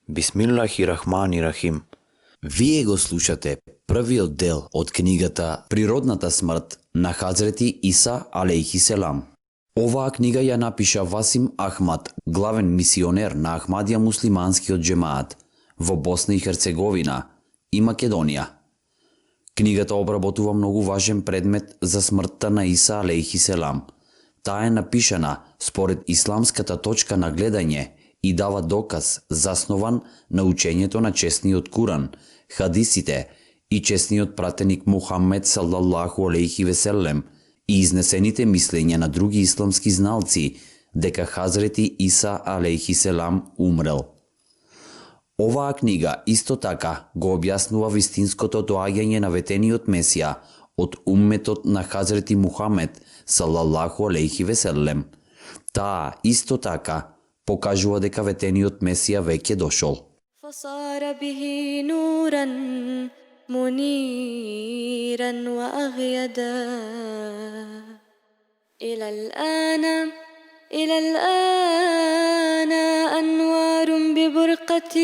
Бисмиллахи-рахмани-рахим. Вие го слушате првиот дел од книгата Природната смрт на Хазрети Иса алейхи селам. Оваа книга ја напиша Васим Ахмад, главен мисионер на Ахмадија муслиманскиот джемаат во Босна и Херцеговина и Македонија. Книгата обработува многу важен предмет за смртта на Иса алейхи селам. Таа е напишана според исламската точка на гледање и дава доказ заснован на учењето на чесниот Куран, хадисите и чесниот пратеник Мухаммед салаллаху алейхи веселем и изнесените мислења на други исламски зналци дека Хазрети Иса алейхи селам умрел. Оваа книга исто така го објаснува вистинското доаѓање на ветениот Месија од умметот на Хазрети Мухаммед салаллаху алейхи веселем. Таа исто така покажува дека ветениот Месија веќе дошол. فصار به نورا منيرا وأغيدا إلى الآن أنوار ببرقة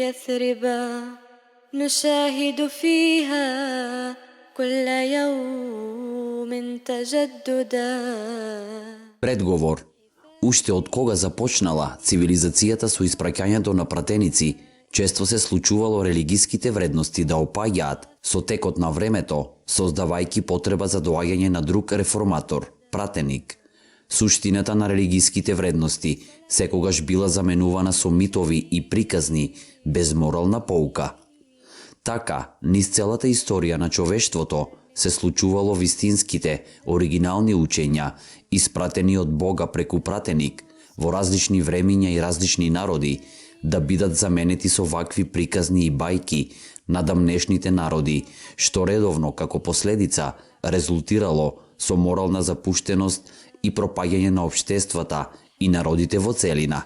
يثربا نشاهد فيها كل يوم تجددا. Предговор. Уште од кога започнала цивилизацијата со испраќањето на пратеници, често се случувало религиските вредности да опаѓаат со текот на времето, создавајќи потреба за доаѓање на друг реформатор, пратеник. Суштината на религиските вредности секогаш била заменувана со митови и приказни, без морална поука. Така, низ целата историја на човештвото се случувало вистинските, оригинални учења, испратени од Бога преку пратеник, во различни времиња и различни народи, да бидат заменети со вакви приказни и бајки на дамнешните народи, што редовно, како последица, резултирало со морална запуштеност и пропаѓање на општествата и народите во целина.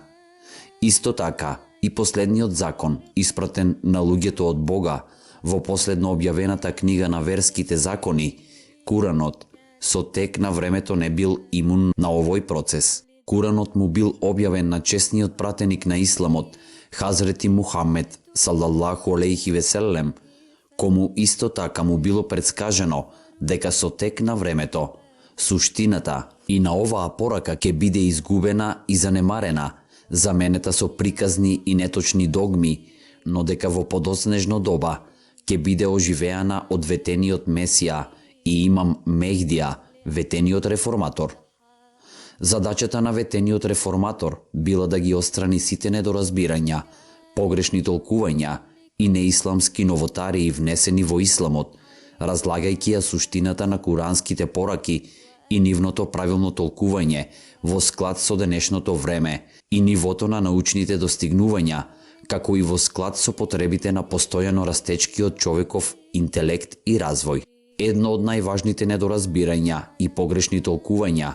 Исто така, и последниот закон, испратен на луѓето од Бога, во последно објавената книга на верските закони, Куранот, со тек на времето не бил имун на овој процес. Куранот му бил објавен на чесниот пратеник на Исламот, Хазрети Мухаммед, салаллаху алейхи веселем, кому исто така му било предскажено дека со тек на времето, суштината и на оваа порака ќе биде изгубена и занемарена, заменета со приказни и неточни догми, но дека во подоснежно доба ќе биде оживеана од ветениот Месија и имам Мехдија, ветениот реформатор. Задачата на ветениот реформатор била да ги отстрани сите недоразбирања, погрешни толкувања и неисламски новотарии внесени во исламот, разлагајќи ја суштината на куранските пораки и нивното правилно толкување во склад со денешното време и нивото на научните достигнувања, како и во склад со потребите на постојано растечкиот човеков интелект и развој. Едно од најважните недоразбирања и погрешни толкувања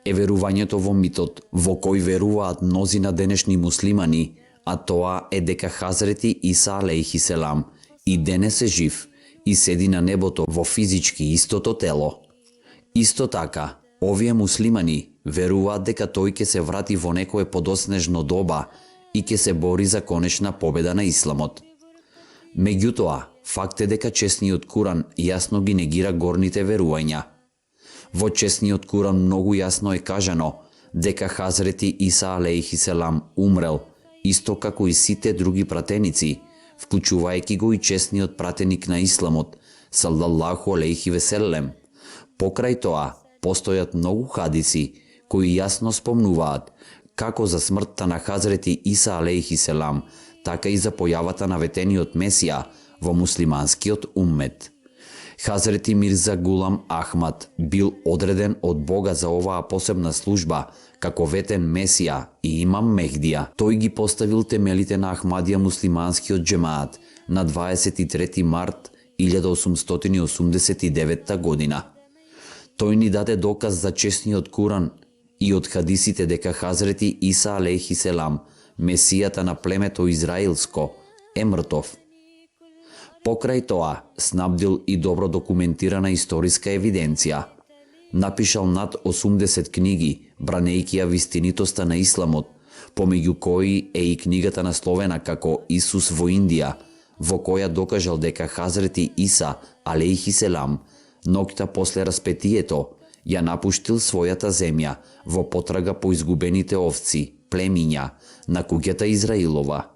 е верувањето во митот во кој веруваат мнозина денешни муслимани, а тоа е дека Хазрети Иса алейхи селам и денес е жив и седи на небото во физички истото тело. Исто така, овие муслимани веруваат дека тој ќе се врати во некое подоснежно доба и ќе се бори за конечна победа на исламот. Меѓутоа, факт е дека чесниот Куран јасно ги негира горните верувања. Во чесниот Куран многу јасно е кажано дека Хазрети Иса алейхи селам умрел, исто како и сите други пратеници, вклучувајќи го и чесниот пратеник на исламот, салаллаху алейхи веселем. Покрај тоа, постојат многу хадиси кои јасно спомнуваат како за смртта на Хазрети Иса алейхи селам, така и за појавата на ветениот Месија во муслиманскиот уммет. Хазрети Мирза Гулам Ахмад бил одреден од Бога за оваа посебна служба, како ветен Месија и имам Мехдија. Тој ги поставил темелите на Ахмадија муслиманскиот джемаат на 23 март 1889 година. Тој ни даде доказ за чесниот Куран и од хадисите дека Хазрети Иса алейхи селам, Месијата на племето израилско, е мртов. Покрај тоа, снабдил и добро документирана историска евиденција. Напишал над 80 книги, бранејќи ја вистинитоста на исламот, помеѓу кои е и книгата насловена како Исус во Индија, во која докажал дека Хазрети Иса, алейхи селам, ноќта после распетието, ја напуштил својата земја во потрага по изгубените овци, племиња, на куќата Израилова.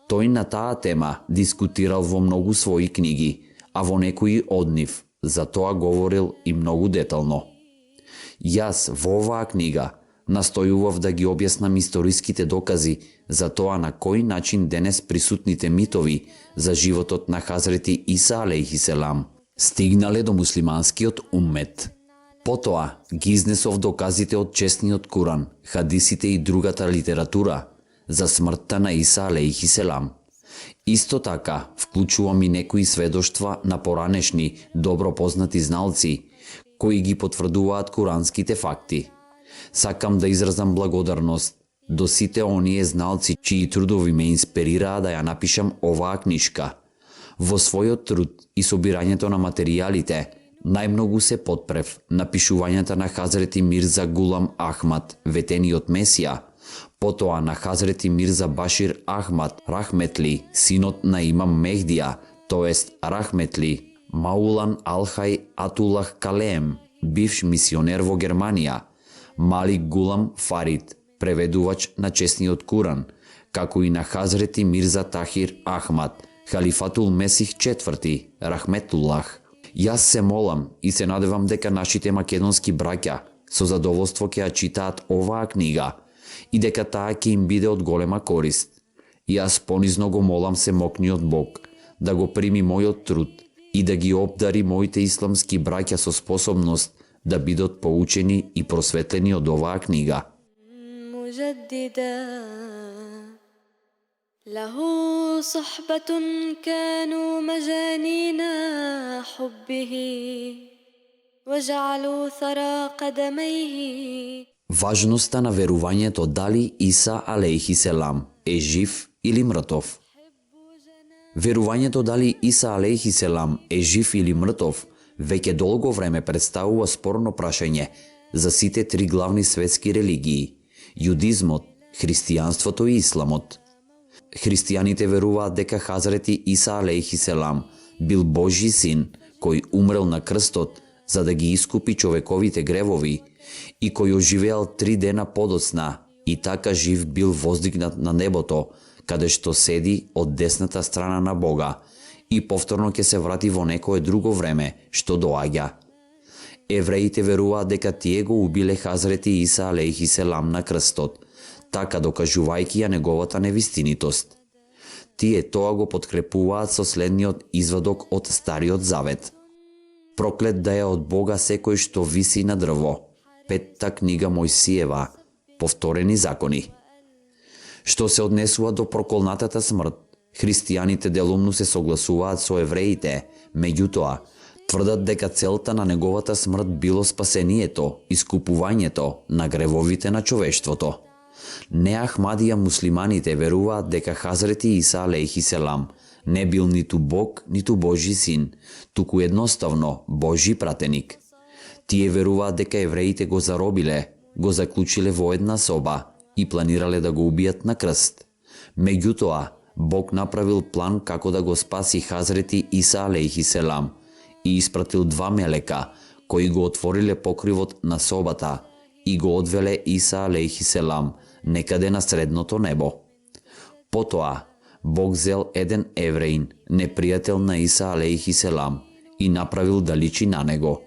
Тој на таа тема дискутирал во многу своји книги, а во некои од нив за тоа говорил и многу детално. Јас во оваа книга настојував да ги објаснам историските докази за тоа на кој начин денес присутните митови за животот на Хазрети Иса алейхи селам стигнале до муслиманскиот уммет. Потоа ги изнесов доказите од честниот Куран, хадисите и другата литература за смртта на Иса алейхи селам. Исто така вклучувам и некои сведоштва на поранешни, добро познати зналци, кои ги потврдуваат куранските факти. Сакам да изразам благодарност до сите оние зналци чии трудови ме инспирираа да ја напишам оваа книшка. Во својот труд и собирањето на материјалите, најмногу се потпрев на пишувањата на Хазрети Мирза Гулам Ахмад, ветениот Месија, потоа на Хазрети Мирза Башир Ахмад Рахметли, синот на имам Мехдија, тоест Рахметли, Маулан Алхај Атулах Калем, бивш мисионер во Германија, Малик Гулам Фарид, преведувач на честниот Куран, како и на Хазрети Мирза Тахир Ахмад, Халифатул Месих IV, Рахметуллах. Јас се молам и се надевам дека нашите македонски браќа со задоволство ќе ја читаат оваа книга и дека таа ќе им биде од голема корист. Јас понизно го молам Семокниот Бог да го прими мојот труд и да ги обдари моите исламски браќа со способност да бидат поучени и просветлени од оваа книга. له صحبة كانوا مجانين حبه وجعلوا ثرى قدميه. Важноста на верувањето дали Иса алейхи селам е жив или мртов. Верувањето дали Иса алейхи селам е жив или мртов веќе долго време представува спорно прашање за сите три главни светски религии – јудизмот, христијанството и исламот. Христијаните веруваат дека Хазрети Иса алейхи селам бил Божји син кој умрел на крстот за да ги искупи човековите гревови и кој оживеал 3 дена подоцна и така жив бил воздигнат на небото, каде што седи од десната страна на Бога и повторно ќе се врати во некое друго време што доаѓа. Евреите веруваат дека тие го убиле Хазрети Иса алейхи селам на крстот, така докажувајќи ја неговата невистинитост. Тие тоа го подкрепуваат со следниот извадок од Стариот Завет. Проклет да е од Бога секој што виси на дрво. 5-та книга Мојсиева, повторени закони. Што се однесува до проколнатата смрт, христијаните делумно се согласуваат со евреите, меѓутоа, тврдат дека целта на неговата смрт било спасението, искупувањето на гревовите на човештвото. Неахмадија муслиманите веруваат дека Хазрети Иса алейхи селам не бил ниту Бог, ниту Божји син, туку едноставно Божји пратеник. Тие веруваат дека евреите го заробиле, го заклучиле во една соба и планирале да го убијат на крст. Меѓутоа, Бог направил план како да го спаси Хазрети Иса алейхи селам и испратил 2 мелека кои го отвориле покривот на собата и го одвеле Иса алейхи селам некаде на средното небо. Потоа, Бог зел еден евреин, непријател на Иса алейхи селам, и направил да личи на него.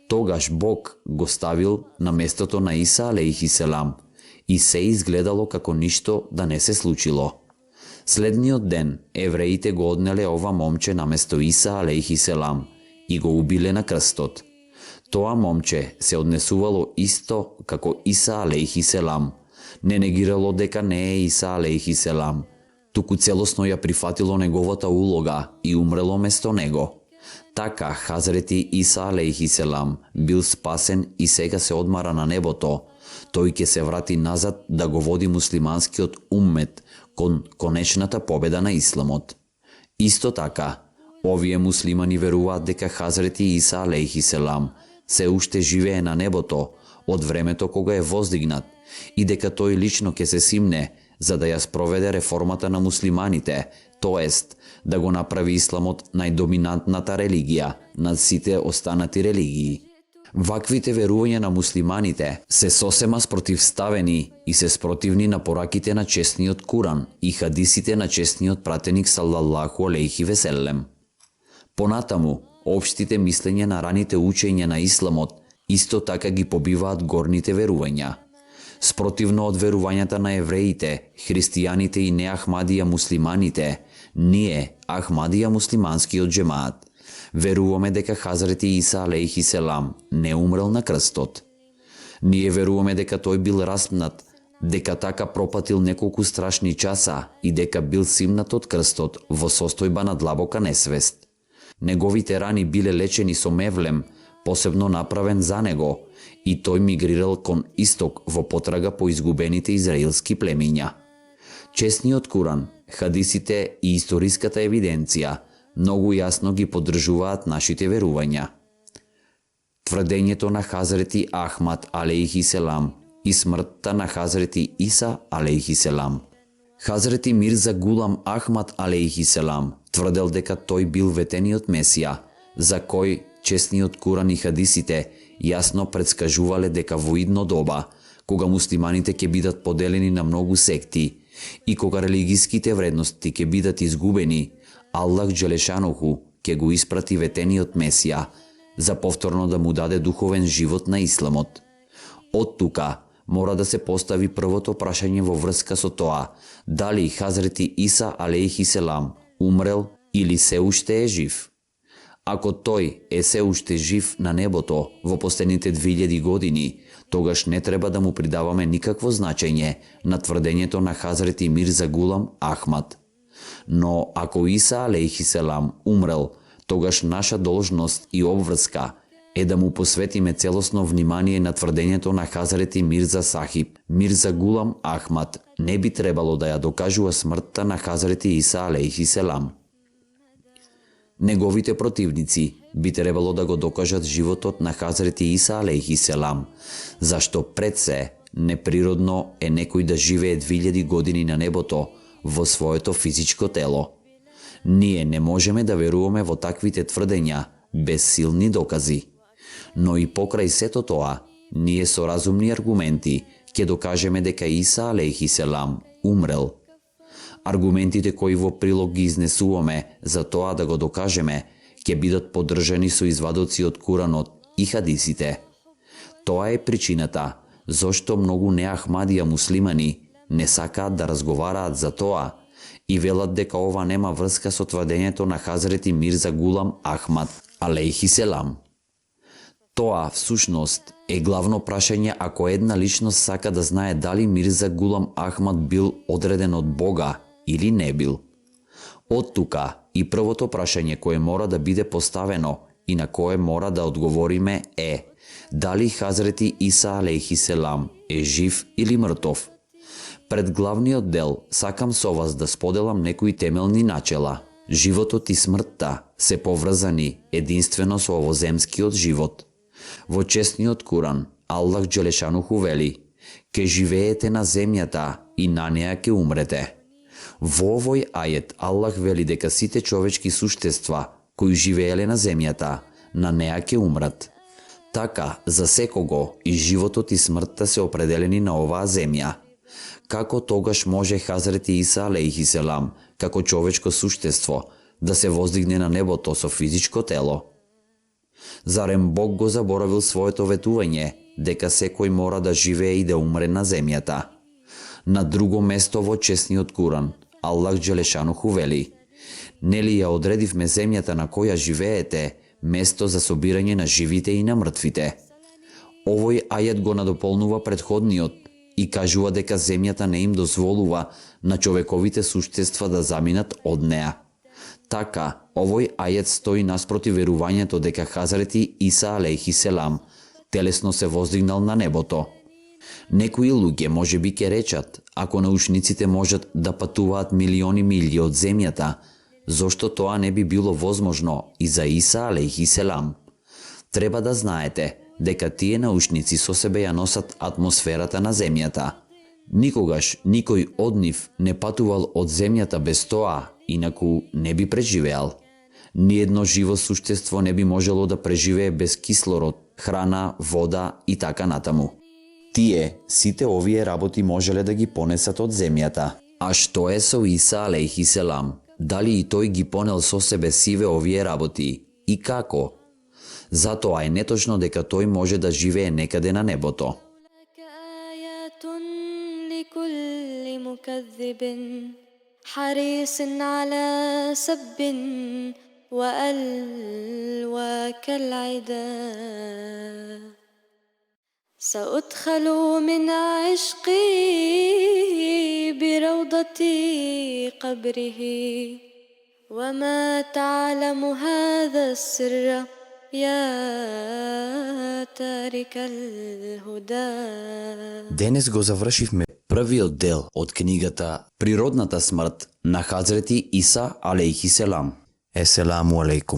Тогаш Бог го ставил на местото на Иса алейхи селам и се изгледало како ништо да не се случило. Следниот ден евреите го однеле ова момче наместо Иса алейхи селам и го убиле на крстот. Тоа момче се однесувало исто како Иса алейхи селам, не негирало дека не е Иса алейхи селам, туку целосно ја прифатило неговата улога и умрело место него. Така Хазрети Иса алейхи селам бил спасен и сега се одмара на небото. Тој ќе се врати назад да го води муслиманскиот уммет кон конечната победа на исламот. Исто така, овие муслимани веруваат дека Хазрети Иса алейхи селам се уште живее на небото од времето кога е воздигнат и дека тој лично ќе се симне за да ја спроведе реформата на муслиманите, тоест да го направи исламот најдоминантната религија над сите останати религии. Ваквите верувања на муслиманите се сосема спротивставени и се спротивни на пораките на честниот Куран и хадисите на честниот пратеник салаллаху алейхи веселем. Понатаму, општите мислења на раните учења на исламот исто така ги побиваат горните верувања. Спротивно од верувањата на евреите, христијаните и неахмадија муслиманите, ние, ахмадија муслиманскиот джемаат, веруваме дека Хазрети Иса алейхи селам не умрел на крстот. Ние веруваме дека тој бил распнат, дека така пропатил неколку страшни часа и дека бил симнат од крстот во состојба на длабока несвест. Неговите рани биле лечени со мевлем, посебно направен за него, и тој мигрирал кон исток во потрага по изгубените израелски племиња. Честниот Куран, хадисите и историската евиденција многу јасно ги поддржуваат нашите верувања. Тврдењето на Хазрети Ахмад алейхи селам и смртта на Хазрети Иса алейхи селам. Хазрети Мирза Гулам Ахмад алейхи селам тврдел дека тој бил ветениот Месија, за кој честниот Куран и хадисите јасно предскажувале дека во идно доба, кога муслиманите ќе бидат поделени на многу секти и кога религиските вредности ќе бидат изгубени, Аллах Джелешануху ќе го испрати ветениот Месија за повторно да му даде духовен живот на исламот. Од тука мора да се постави првото прашање во врска со тоа, дали Хазрети Иса алейхи селам умрел или се уште е жив. Ако тој е се уште жив на небото во последните 2000 години, тогаш не треба да му придаваме никакво значење на тврдењето на Хазрети Мирза Гулам Ахмад. Но ако Иса алейхи селам умрел, тогаш наша должност и обврска е да му посветиме целосно внимание на тврдењето на Хазрети Мирза Сахиб. Мирза Гулам Ахмад не би требало да ја докажува смртта на Хазрети Иса алейхи селам. Неговите противници би требало да го докажат животот на Хазрети Иса алейхи селам, зашто пред се неприродно е некој да живее 2000 години на небото во своето физичко тело. Ние не можеме да веруваме во таквите тврдења без силни докази. Но и покрај сето тоа, ние со разумни аргументи ќе докажеме дека Иса алейхи селам умрел. Аргументите кои во прилог ги изнесуваме за тоа да го докажеме ќе бидат поддржани со извадоци од Куранот и хадисите. Тоа е причината зошто многу неахмадија муслимани не сакаат да разговараат за тоа и велат дека ова нема врска со тврдењето на Хазрети Мирза Гулам Ахмад алейхи селам. Тоа, всушност, е главно прашање ако една личност сака да знае дали Мирза Гулам Ахмад бил одреден од Бога или не бил. Од тука и првото прашање кое мора да биде поставено и на кое мора да одговориме е дали Хазрети Иса алейхи селам е жив или мртов. Пред главниот дел сакам со вас да споделам некои темелни начела. Животот и смртта се поврзани единствено со овоземскиот живот. Во честниот Куран, Аллах Джелешануху вели: «Ке живеете на земјата и на неа ке умрете». Во овој ајет Аллах вели дека сите човечки суштества кои живееле на земјата, на неа ке умрат. Така, за секого и животот и смртта се определени на оваа земја. Како тогаш може Хазрети Иса алейхи селам, како човечко суштество, да се воздигне на небото со физичко тело? Зарем Бог го заборавил своето ветување, дека секој мора да живее и да умре на земјата? На друго место во честниот Куран, Аллах Джелешануху вели: «Нели ја одредивме земјата на која живеете, место за собирање на живите и на мртвите?» Овој ајет го надополнува предходниот и кажува дека земјата не им дозволува на човековите суштества да заминат од неа. Така, овој ајет стои наспроти верувањето дека Хазрети Иса алейхи селам телесно се воздигнал на небото. Некои луѓе можеби ќе речат, ако научниците можат да патуваат милиони милји од земјата, зошто тоа не би било возможно и за Иса алейхи селам? Треба да знаете дека тие научници со себе ја носат атмосферата на земјата. Никогаш никој од нив не патувал од земјата без тоа, инаку не би преживеал. Ниедно живо суштество не би можело да преживее без кислород, храна, вода и така натаму. Тие, сите овие работи можеле да ги понесат од земјата. А што е со Иса алейхи селам? Дали и тој ги понел со себе сиве овие работи? И како? Затоа е неточно дека тој може да живее некаде на небото. لكل مكذب حريص على سب وألواك العدا سأدخل من عشقي بروضة قبره وما تعلم هذا السر يا تارك الهدى. Денес го завршивме првиот дел од книгата Природната смрт на Хазрети Иса алейхи селам. Еселаму алейкум.